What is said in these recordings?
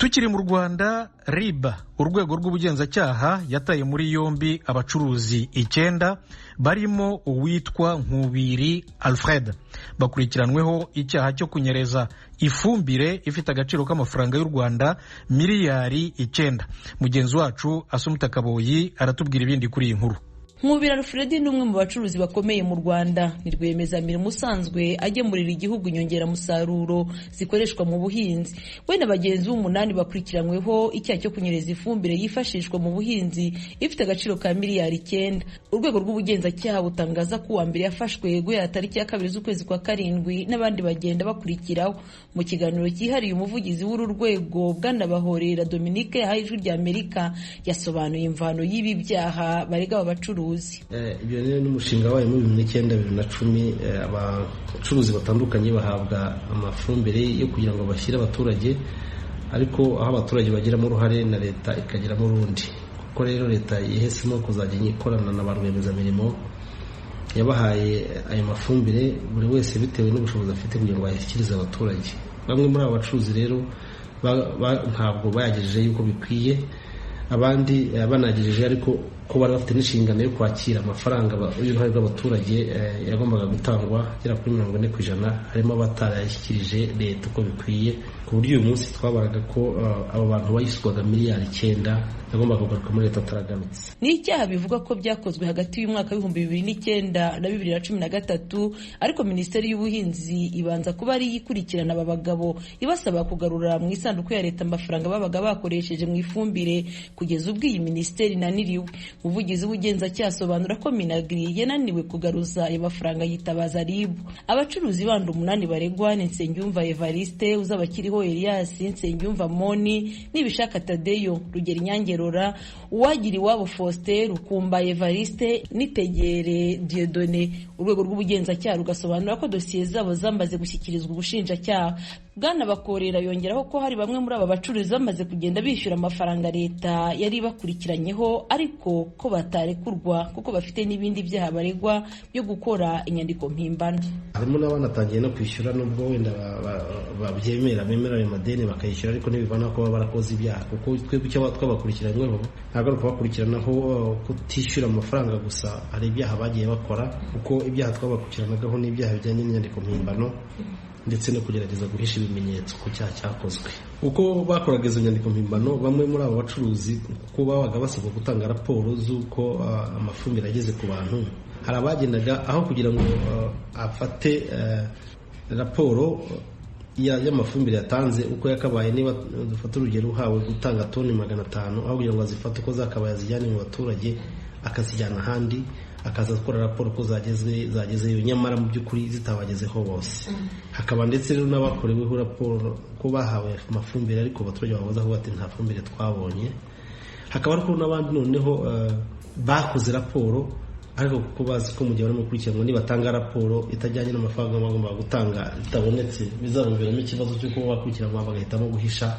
Tukiri mu Rwanda, RIB, urwego rw'ubugenzacyaha, yataye muri yombi abacuruzi icyenda barimo uwitwa Nkubiri Alfred. Bakurikiranweho icyaha cyo kunyereza ifumbire ifite agaciro k'amafaranga y'u Rwanda miliyari 9. Mugenzi wacu Asumuta Kaboyi aratubwira ibindi kuri iyi nkuru. Nkubira Alfred ni umwe mu bacuruzi bakomeye mu Rwanda. Ni rwiyemezamirimo usanzwe agemurira igihugu inyongeramusaruro zikoreshwa mu buhinzi. We na bagenzi b'umunani bakurikiranyweho icyaha cyo kunyereza ifumbire yifashishwa mu buhinzi ifite agaciro ka miliyari 9. Urwego rw'ubugenzacyaha butangaza ko uwa mbere yafashwe guhera tariki ya 2 z'ukwezi kwa karindwi, n'abandi bagenda bakurikiraho. Mu kiganiro cyihariye umuvugizi w'uru rwego, Bwana Bahorera Dominique, yahaye Ijwi rya Amerika, yasobanuye imvano y'ibi byaha barega aba bacuruzi. Ibyo rero ni umushinga wabaye muri 2009, 2010. Abacuruzi batandukanye bahabwa amafumbire yo kugira ngo bashyire abaturage, ariko aho abaturage bagiramo uruhare na leta ikagiramo urundi, kuko rero leta yihisemo kuzajya ikorana na ba rwiyemezamirimo, yabahaye ayo mafumbire buri wese bitewe n'ubushobozi afite kugira ngo ayashyikirize abaturage. Bamwe muri abo bacuruzi rero ntabwo bayagejeje yuko bikwiye, abandi banagejeje ariko ko bari bafite n'inshingano yo kwakira amafaranga y'uruhare rw'abaturage yagombaga gutangwa agera kuri 40%, harimo abatarayashyikirije leta uko bikwiye, ku buryo uyu munsi twabaraga ko abo bantu bayishyurwaga miliyari 9 yagombaga kugaruka muri leta ataragarutse. Ni icyaha bivuga ko byakozwe hagati y'umwaka w'2009 na 2013, ariko Minisiteri y'Ubuhinzi ibanza kuba ariyo ikurikirana aba bagabo, ibasaba kugarura mu isanduku ya leta amafaranga babaga bakoresheje mu ifumbire, kugeza ubwo iyi minisiteri inaniriwe. Umuvugizi w'ubugenzacyaha asobanura ko MINAGRI yananiwe kugaruza ayo mafaranga, yitabaza RIB. Abacuruzi bandi umunani baregwa ni Nsengiyumva Evariste, Uzabakiriho Elias, Nsengiyumva Moni, Nibishaka Tadeyo, Rugero Inyangerora, Uwagira Iwabo Faustin, Rukumba Evariste, Nitegere Dieudonné. Urwego rw'ubugenzacyaha rugasobanura ko dosiye zabo zamaze gushyikirizwa ubushinjacyaha. Bwana Bakorera yongeraho ko hari bamwe muri aba bacuruzi bamaze kugenda bishyura amafaranga leta yari ibakurikiranyeho, ariko ko batarekurwa kuko bafite n'ibindi byaha baregwa byo gukora inyandiko mpimbano. Harimo n'abanatangiye no kwishyura, nubwo wenda babyemera, bemera ayo madeni bakayishyura, ariko ntibivana ko baba barakoze ibyaha, kuko twebwe icyo twabakurikiranyweho ntabwo ari ukubakurikiranaho kutishyura amafaranga gusa. Hari ibyaha bagiye bakora, kuko ibyaha twabakurikiranagaho ni ibyaha bijyanye n'inyandiko mpimbano ndetse no kugerageza guhisha ibimenyetso ku cyaha cyakozwe. Uko bakoraga izo nyandiko mpimbano, bamwe muri abo bacuruzi, kuko babaga basabwa gutanga raporo z'uko amafumbire ageze ku bantu, hari abagendaga aho kugira ngo afate raporo y'amafumbire yatanze uko yakabaye, niba dufata urugero uhawe gutanga toni 500, aho kugira ngo azifate uko zakabaye azijyane mu baturage, akazijyana ahandi, akaza gukora raporo ko zagezeyo, nyamara mu by'ukuri zitabagezeho bose. Hakaba ndetse rero n'abakoreweho raporo ko bahawe amafumbire, ariko abaturage babaza aho bati: "Nta fumbire twabonye." Hakaba ariko n'abandi noneho bakoze raporo, ariko kuko bazi ko mu gihe barimo gukurikiranwa, nibatanga raporo itajyanye n'amafaranga bagomba gutanga itabonetse, bizabaviramo ikibazo cy'uko bakurikiranwa, bagahitamo guhisha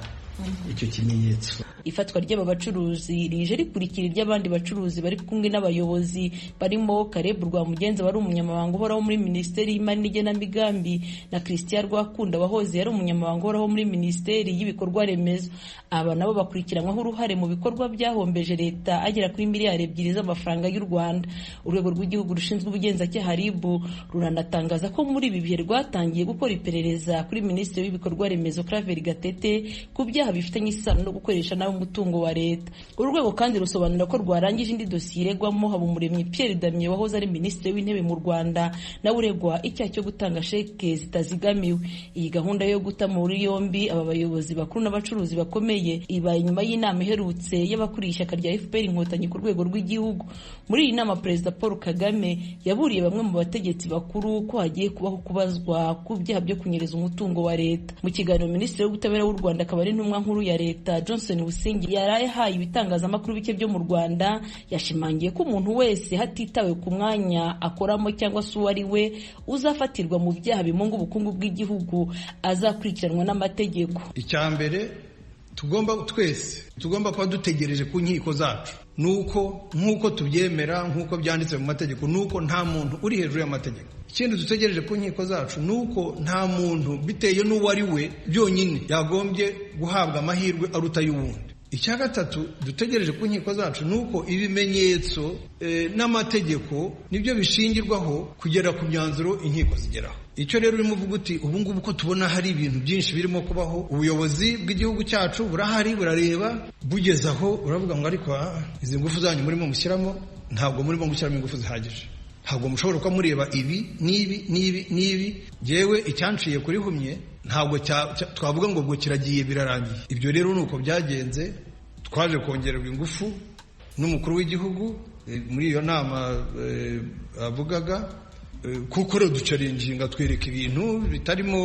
icyo kimenyetso. Ifatwa ry'aba bacuruzi rije rikurikira iry'abandi bacuruzi bari kumwe n'abayobozi barimo Karebu Rwamugenza wari umunyamabanga uhoraho muri Minisiteri y'Imari n'Igenamigambi, na Christian Rwakunda wahoze yari umunyamabanga uhoraho muri Minisiteri y'Ibikorwa Remezo. Aba nabo bakurikiranyweho uruhare mu bikorwa byahombeje leta agera kuri miliyari 2 z'amafaranga y'u Rwanda. Urwego rw'Igihugu rushinzwe Ubugenzacyaha, RIB, ruranatangaza ko muri ibi bihe rwatangiye gukora iperereza kuri Minisitiri w'Ibikorwa Remezo Claver Gatete ku byaha bifitanye isano no gukoresha nabi umutungo wa leta. Uru rwego kandi rusobanura ko rwarangije indi dosiye iregwamo Habumuremyi Pierre Damien wahoze ari Minisitiri w'Intebe mu Rwanda, nawe uregwa icyaha cyo gutanga sheke zitazigamiwe. Iyi gahunda yo guta muri yombi aba bayobozi bakuru n'abacuruzi bakomeye ibaye nyuma y'inama iherutse y'abakuriye ishyaka rya FPR Inkotanyi ku rwego rw'igihugu. Muri iyi nama, Perezida Paul Kagame yaburiye bamwe mu bategetsi bakuru ko hagiye kubaho kubazwa ku byaha byo kunyereza umutungo wa leta. Mu kiganiro Minisitiri w'Ubutabera w'u Rwanda akaba ari intumwa nkuru ya leta, Johnson Busingye, yaraye ahaye ibitangazamakuru bike byo mu Rwanda, yashimangiye ko umuntu wese, hatitawe ku mwanya akoramo cyangwa se uwo ari we, uzafatirwa mu byaha bimunga ubukungu bw'igihugu azakurikiranwa n'amategeko. Icya mbere tugomba twese tugomba kuba dutegereje ku nkiko zacu Nuko nk'uko tubyemera, nk'uko byanditse mu mategeko, nuko nta muntu uri hejuru y'amategeko. Ikindi dutegereje ku nkiko zacu nuko nta muntu biteye n'uwo ari we byonyine yagombye guhabwa amahirwe aruta y'uwundi. Icya gatatu dutegereje ku nkiko zacu nuko ibimenyetso n'amategeko nibyo bishingirwaho kugera ku myanzuro inkiko zigeraho. Icyo rero urimo uvuga uti ubu ngubu ko tubona hari ibintu byinshi birimo kubaho, ubuyobozi bw'igihugu cyacu burahari, burareba, bugeze aho uravuga ngo ariko izi ngufu zanyu murimo mushyiramo ntabwo murimo gushyiramo ingufu zihagije, ntabwo mushobora kuba mureba ibi n'ibi n'ibi n'ibi. Yewe icyanciye kuri humye ntabwo twavuga ngo ubwo kiragiye birarangiye. Ibyo rero ni uko byagenze. Twaje kongererwa ingufu n'umukuru w'igihugu muri iyo nama avugaga, kuko rero ducaringinga twereka ibintu bitarimo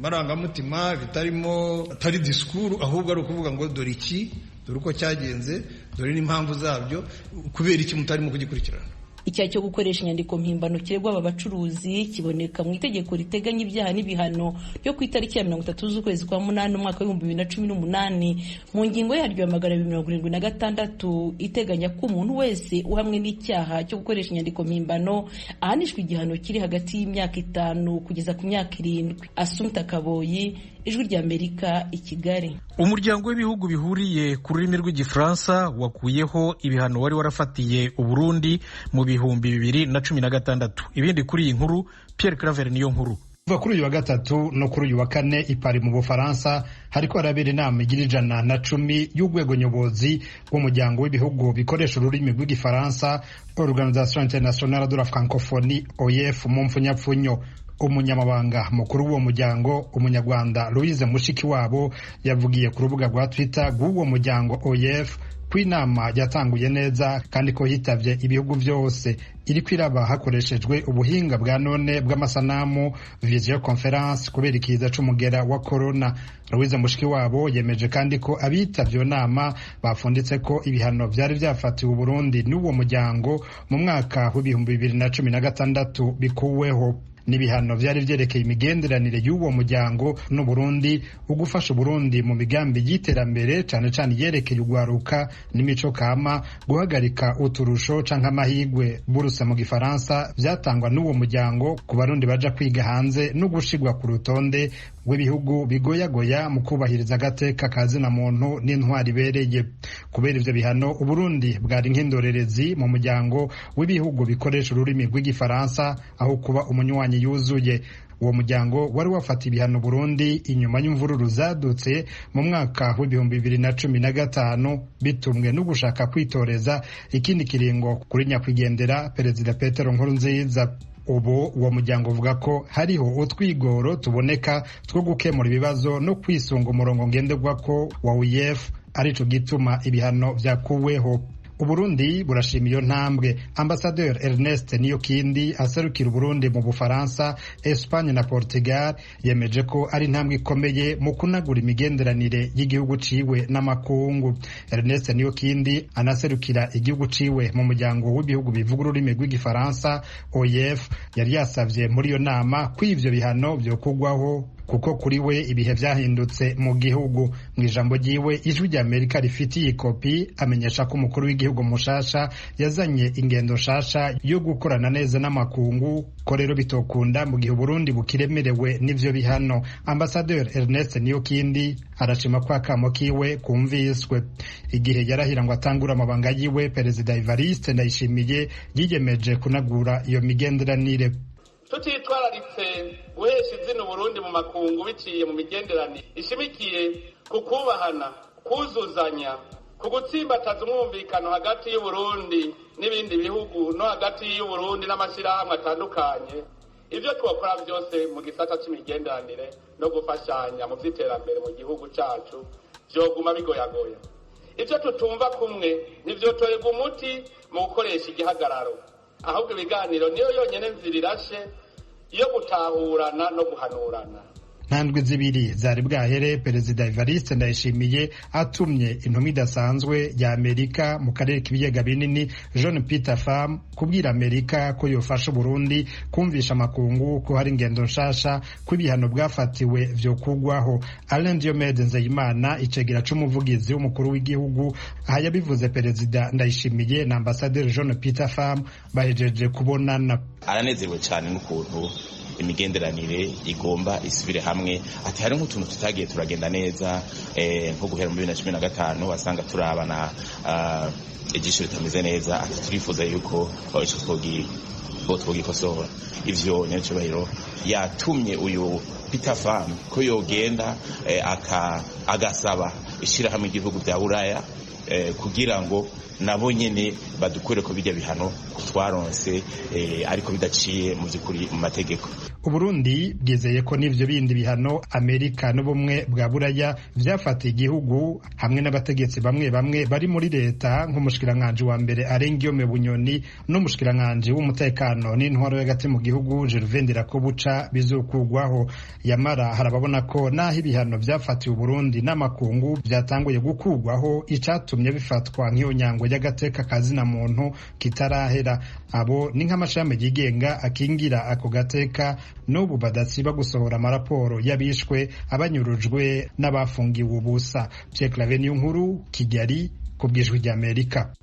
marangamutima, bitarimo atari disikuru, ahubwo ari ukuvuga ngo dore iki, dore uko cyagenze, dore n'impamvu zabyo, kubera iki mutarimo kugikurikirana. Icyaha cyo gukoresha inyandiko mpimbano kiregwa aba bacuruzi kiboneka mu itegeko riteganya ibyaha n'ibihano ryo ku itariki ya 30 z'ukwezi kwa 8 umwaka w'ibihumbi 2018 mu ngingo yaryo ya 276 iteganya ko umuntu wese uhamwe n'icyaha cyo gukoresha inyandiko mpimbano ahanishwa igihano kiri hagati y'imyaka 5 kugeza ku myaka 7. Asumta Kaboyi, Ijwi ry'Amerika, i Kigali. Umuryango w'ibihugu bihuriye ku rurimi rw'Igifaransa wakuyeho ibihano wari warafatiye Uburundi mu 2016. Ibindi kuri iyi nkuru Pierre Claver niyo nkuru. Kuva kuri uyu wa gatatu no kuri uyu wa kane i Paris mu Bufaransa hariko harabera inama igira 110 y'urwego nyobozi rw'umuryango w'ibihugu bikoresha ururimi rw'Igifaransa, Organisation Internationale de la Francophonie, OIF mu mfunyapfunyo. Umunyamabanga mukuru w'uwo muryango, Umunyarwanda Louise Mushikiwabo, yavugiye ku rubuga rwa Twitter rw'uwo muryango OIF ko inama yatanguye neza kandi ko hitavye ibihugu byose, iriko iraba hakoreshejwe ubuhinga bwa none bw'amasanamu visio conference kubera ikiza c'umugera wa corona. Louise Mushikiwabo yemeje kandi ko abitavye iyo nama bafunditse ko ibihano vyari vyafatiwe Uburundi n'uwo muryango mu mwaka w'ibihumbi 2016 bikuweho. N'ibihano vyari vyerekeye imigenderanire y'uwo muryango n'Uburundi, ugufasha Uburundi mu migambi y'iterambere cane cane yerekeye ugwaruka n'imico kama, guhagarika uturusho canke amahigwe buruse mu Gifaransa vyatangwa n'uwo muryango ku Barundi baja kwiga hanze, no gushigwa ku rutonde rw'ibihugu bigoyagoya mu kubahiriza agateka ka zina muntu n'intwari ibereye. Kubera ivyo bihano, Uburundi bwari nk'indorerezi mu muryango w'ibihugu bikoresha ururimi rw'Igifaransa aho kuba umunywanyi yuzuye. Uwo muryango wari wafata ibihano Burundi inyuma y'imvururu zadutse mu mwaka w'ibihumbi 2015 bitumwe no gushaka kwitoreza ikindi kiringo kuri nyakwigendera Perezida Petero Nkurunziza. Ubu uwo muryango uvuga ko hariho utwigoro tuboneka two gukemura ibibazo no kwisunga umurongo ngenderwako wa UEF, arico gituma ibihano vyakuweho. Uburundi burashima iyo ntambwe. Ambassadeur Ernest Niyokindi aserukira Uburundi mu Bufaransa, Espagne na Portugal yemeje ko ari intambwe ikomeye mu kunagura imigenderanire y'igihugu ciwe n'amakungu. Ernest Niyokindi anaserukira igihugu ciwe mu muryango w'ibihugu bivuga ururimi rw'Igifaransa OIF, yari yasavye muri iyo nama ko ivyo bihano vyokugwaho kuko kuri we ibihe vyahindutse mu gihugu. Mu ijambo ryiwe Ijwi rya Amerika rifitiye ikopi amenyesha ko umukuru w'igihugu mushasha yazanye ingendo nshasha yo gukorana neza n'amakungu, ko rero bitokunda mu gihe Uburundi bukiremerewe n'ivyo bihano. Ambassadeur Ernest Niyokindi arashima ko akamo kiwe kumviswe. Igihe yarahira ngo atangure amabanga yiwe, Perezida Evariste Ndayishimiye yiyemeje kunagura iyo migenderanire. Tutitwararitse guhesha izina Uburundi mu makungu biciye mu migenderanire ishimikiye ku kubahana, kuzuzanya, ku gutsimbataza umwumvikano hagati y'Uburundi n'ibindi bihugu no hagati y'Uburundi n'amashyirahamwe atandukanye, ibyo twakora byose mu gisata c'imigenderanire no gufashanya mu vy'iterambere mu gihugu cacu vyoguma bigoyagoya. Ivyo tutumva kumwe ntivyotorerwa umuti mu gukoresha igihagararo, ahubwo ibiganiro niyo yonyene nzira irashe yo gutahurana no guhanurana. Nta ndwi 2 zari bwahere Perezida Evariste Ndayishimiye atumye intumwa idasanzwe ya Amerika mu karere k'ibiyaga binini, John Peter Pham, kubwira Amerika ko yofasha Burundi kumvisha amakungu ko hari ingendo nshasha, ko ibihano bwafatiwe vyo kugwaho. Alain Diomede Nzeyimana, icegera c'umuvugizi w'umukuru w'igihugu, aha yabivuze Perezida Ndayishimiye na Ambasaderi John Peter Pham bahejeje kubonana. Aranezerewe cyane n'ukuntu imigenderanire igomba isubire hamwe. Ati hari nk'utuntu tutagiye turagenda neza, nko guhera mu 2015 wasanga turabana ijisho ritameze neza. Ati turifuza yuko ico twogikosora. Ivyo nyacyubahiro yatumye uyu Peter Pham ko yogenda agasaba ishirahamwe igihugu bya Buraya kugira ngo nabo nyene badukure ko bijya bihano twaronse, ariko bidaciye mu by'ukuri mu mategeko. Uburundi bwizeye ko n'ivyo bindi bihano Amerika n'Ubumwe bwa Buraya vyafatiye igihugu hamwe n'abategetsi bamwe bamwe bari muri leta, nk'umushikiranganji wa mbere Arengiyome Bunyoni n'umushikiranganji w'umutekano n'intwaro y'agati mu gihugu Gervais Ndirakobuca, bizokugwaho. Yamara harababona ko naho ibihano vyafatiwe Uburundi n'amakungu vyatanguye gukugwaho, icatumye bifatwa nk'iyo nyango y'agateka kazina muntu kitarahera. Abo ni nk'amashami yigenga akingira ako gateka n'ubu badasiba gusohora amaraporo y'abishwe, abanyurujwe n'abafungiwe ubusa. Pierre Claver Niyonkuru, Kigali, ku bw'Ijwi ry'Amerika.